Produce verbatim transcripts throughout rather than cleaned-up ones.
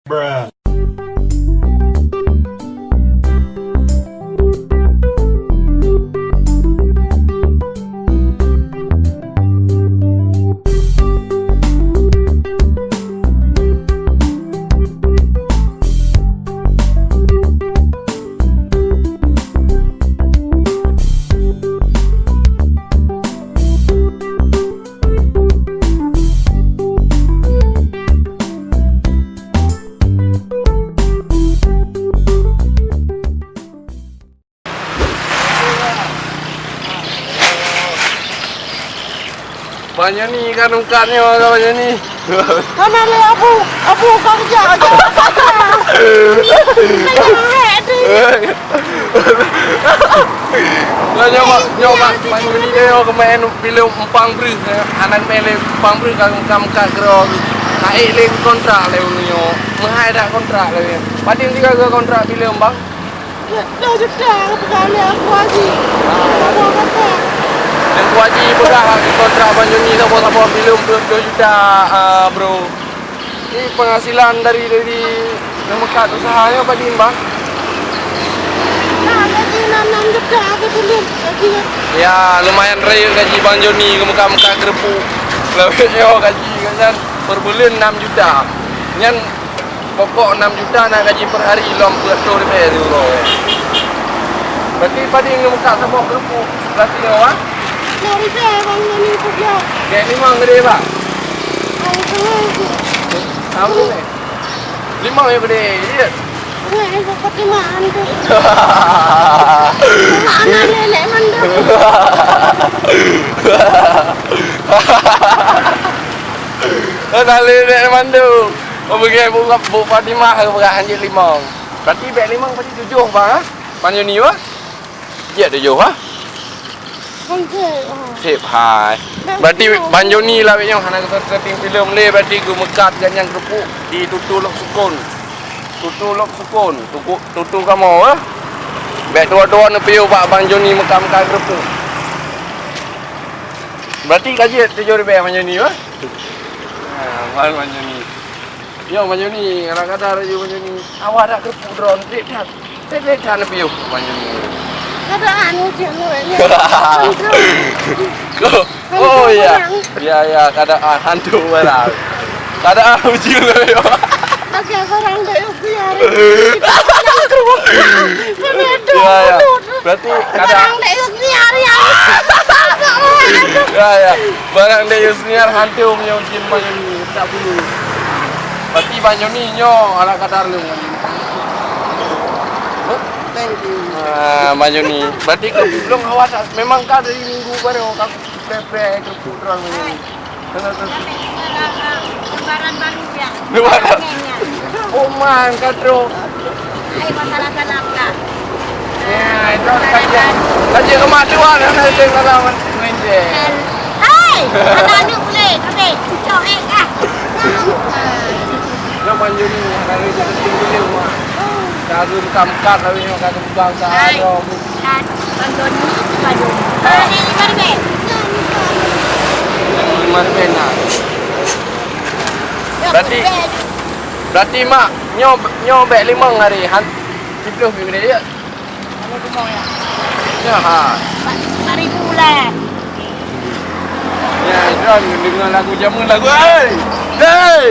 Bruh. Bang Joni kan ungkat nyoe, Bang Joni. Hana lé Abu, Abu kerja aja. Lah nyoe mak, nyoe mak, Bang Joni dia nyoe keumain filem Empang Breuh, eh. Aneuk mé lé Empang Breuh kan, kan, kan keudroe. Naik lé kontrak lé nyoe. Meuhai dak kontrak lé. Padum tiga kontrak filem, Bang? Dua juta peugah lé Teungku Haji. Ah. Dua juta. Teungku Haji peugah kontrak Bang Joni saboh-saboh filem dua, dua juta, ah, bro. Ni penghasilan dari, dari neumeukat usaha nyoe padum, Bang? Nah, gaji enam, enam juta per buleuen gaji. Ya, lumayan rayeuk gaji Bang Joni, geumeukat-meukat keureupuk. Lawét nyoe gaji nyan per buleuen enam juta. Nyan Pokok enam juta na gaji per hari lom peuet ploh ribèe siuroe. Berarti padum ngon meukat saboh keureupuk berarti nyoe, ah? Lhèe ribèe Bang Joni peugah. Bèk limong geude, Bang? Ai, sama tu. Sama tu, eh? Limong nyang geude, iya. Weh, bukan limong tu. Anak lelek mandum. Anak lelek mandum. Oh, bagi Bu, Bu Fatimah ke peugah hanjeuet limong. Berarti bèk limong berarti tujoh, Bang, ha? Bang Joni, ha? Jeuet tujoh, ha? Sip, hai. Berarti Bang Joni lawét nyoe hana geusyuting filem lé, berarti geumeukat gobnyan keureupuk di Tutu Lhoksukon. Tutu Lhoksukon, tuku, tutu kamoe, ha? Bèk tuwoe-tuwoe neupiôh bak Bang Joni meukat-meukat keureupuk. Berarti ka jeuet tujoh ribèe Bang Joni, ha? Ha, Bang Joni. Nyoe Bang Joni, kadang-kadang laju Bang Joni. Awak dak keureupuk droe, trép that. Trép that neupiôh Bang Joni. Kadang anu cit nyoe. Oh, oh, ya. Ya, ya, kadang hantu barang. Kadang uji nyoe. Oke, barang dak yuk biar. Ya, ya. Berarti kadang barang dak yuk biar ya. Ya, ya. Barang dek Yusniar hantu meunyoe jin Bang Joni, tak bulu. Berarti Bang Joni nyoe ala kadar lôn. Thank you. Ah, Bang Joni. Berarti kau belum awak tak, memang ka dari minggu baru kau prepare ke putrang ni. Lebaran baru ya. Lebaran. Oh man, ka trok. Hai, masalah-salah ka. Ya, itu saja. Saja kematuan, hana itu kalau main je. Hai, anak-anak boleh, tapi cucok eh kah. Nak panjang ni, hana itu penting boleh rumah. Kalau bukan kat, tapi yang kata bukan sahara. Kan, Bang Joni, Bang Joni. Ah. Ada lima ribèe. Lima ribèe nah. Berarti, berarti mak, nyoe, nyoe bèk limong hari, han, siplôh pih gede, ya? Limong, ya. Ya, ha. Empat, empat ribu lah. Ya, John, dengar lagu jameun lagu, hei! Hei!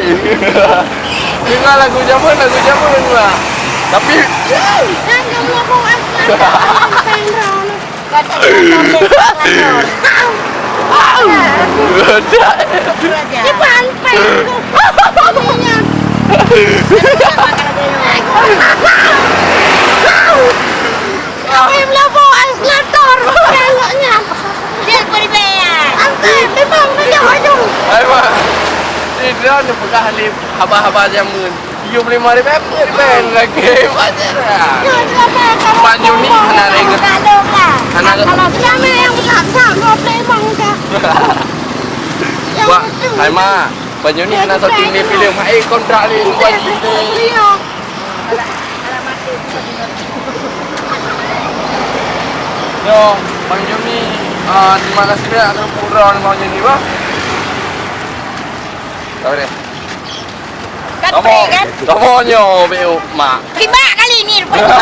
Dengar lagu jameun, lagu jameun pula. Tapi, hei! Kan kamu lagu asli, kan? Kan, kan, kan, kan. Di pantai. Ini yang. Tapi melabuh eskalator, tengoknya. Dia beribayan. Sampai, memang dia ujung. Hai, Mak. Ni dia ni peugah ni haba-haba jameun. Tujuh puluh lima ribu, lagi. Wajar lah. Bang Joni hana lagi. Hana. Kalau selama yang tak, tak, dua puluh lima udah. Wah, hai, Mak. Bang Joni hana syuting di filem. Hai, kontrak ni. Iya. Yo, Bang Joni, ah, terima kasih banyak kerana pura ni Bang Joni, bah. Tak boleh. Kamu, kan? Kamu nyoe, Beu Mak. Tiba kali ni rupanya.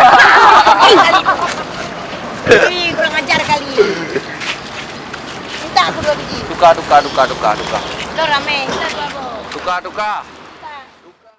Ih, kurang ajar kali. Minta aku dua biji. Tukar, tukar, tukar, tukar, tukar. Lo ramai, minta dua boh. Tukar, tukar.